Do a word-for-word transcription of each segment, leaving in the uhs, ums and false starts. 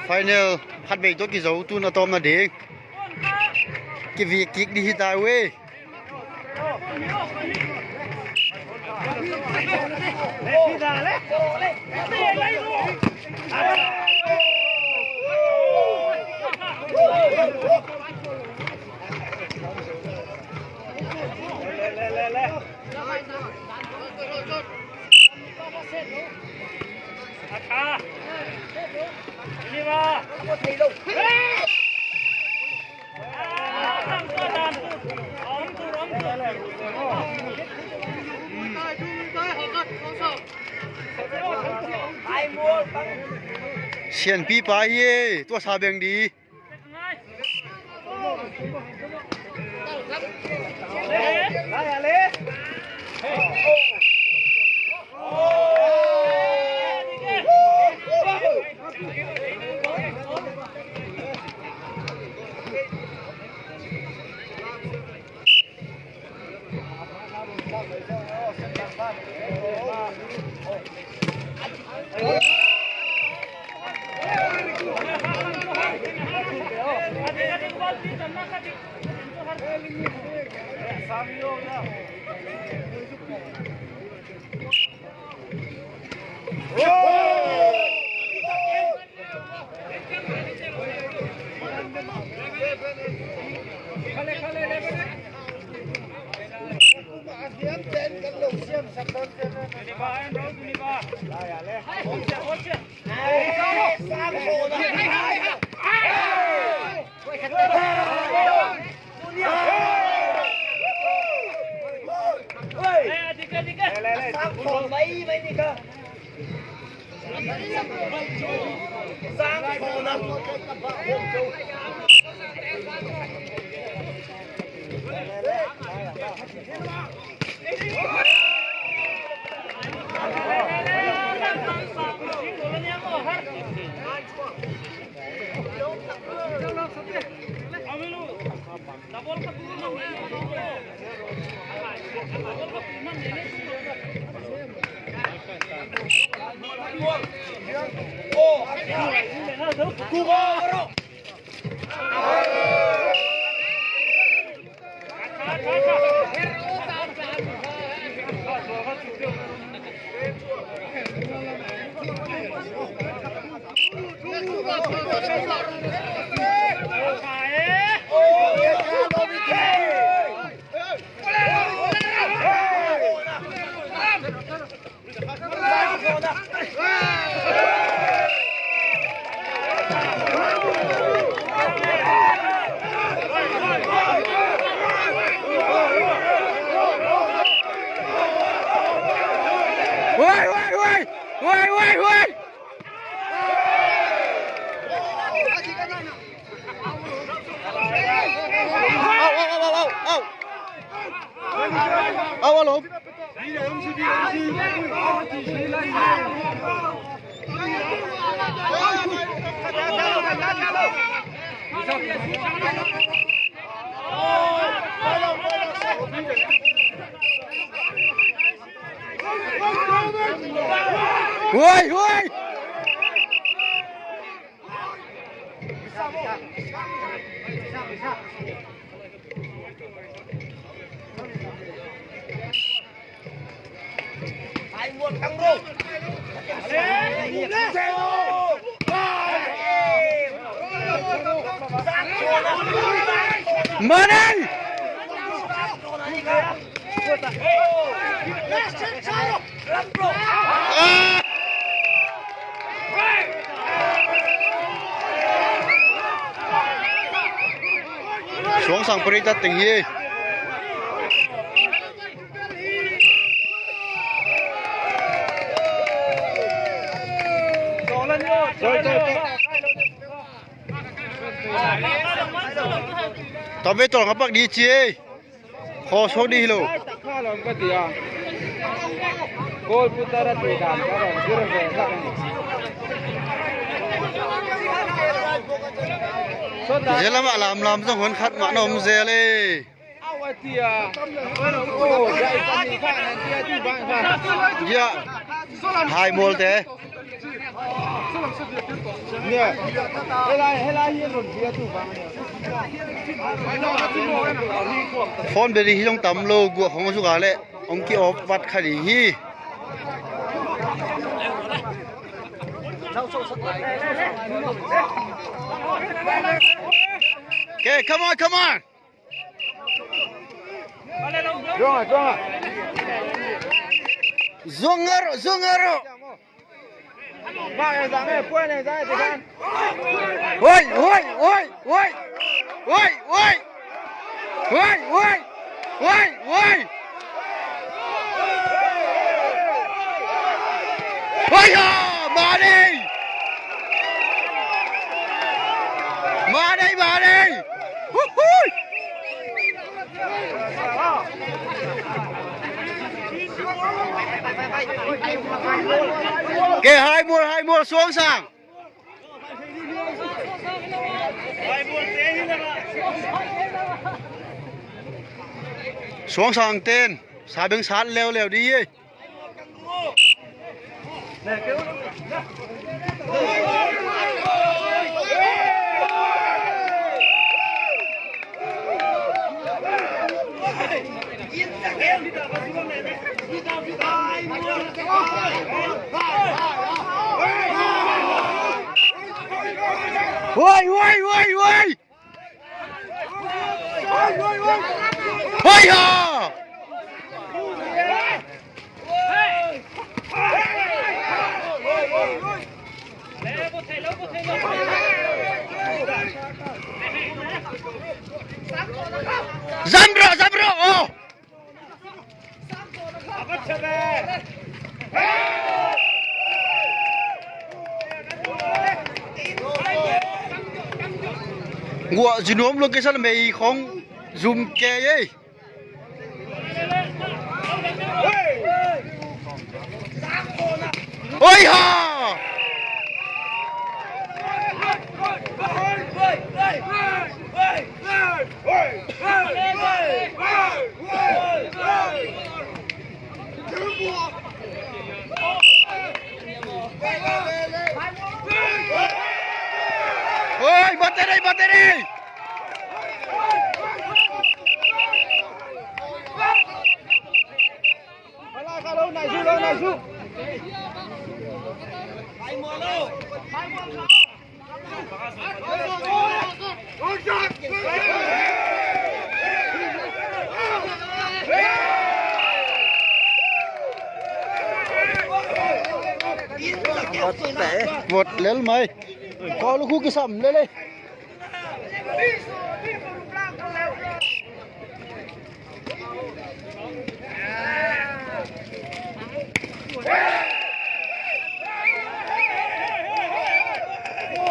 Final khat vei tawh kizo, tun a tawpna ding. Kivik kik ding hi ta uh e. Sianpi pa hi e, tua sa beng di. Huai, huai, huai! Huai, huai, huai! Au, au, au, au, au! Au, au, au! Huai, huai! Manang! Suangsang paritat teng hi. Tawm ve, tawm kha pak di ci ei. Khaw suak dih hi lo. Zia lamah lamlam zong hon khat mah na om zel e. Zia hai mualte. Phone beri hi zong tam lo, guah khong zuk a leh hong ki-off vat kha ding hi. Okay, come on, come on. Zuang a, zuang a. Oi, oi, oi, oi. Oi, oi. Oi, oi. Oi, oi. Oi, ah, mah dei. Mah dei, mah dei. Huhui. Ke hai mual, hai mual, Suangsang. Suangsang ten, sa beng sat leuleu dih hi. Oi, oi, oi, oi! Oi, ha! Zam rawh, zam rawh, aw! Guah, zi nuam lo kei sa, mei khong zum kei ei. Oi ha! Oi, battery, battery! Vot lel mai. Ko lu khu kisam lel ei.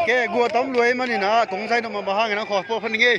Ke gua tam luai manin a kong zai nop mah bang hangin a khaw pawh phan ngei.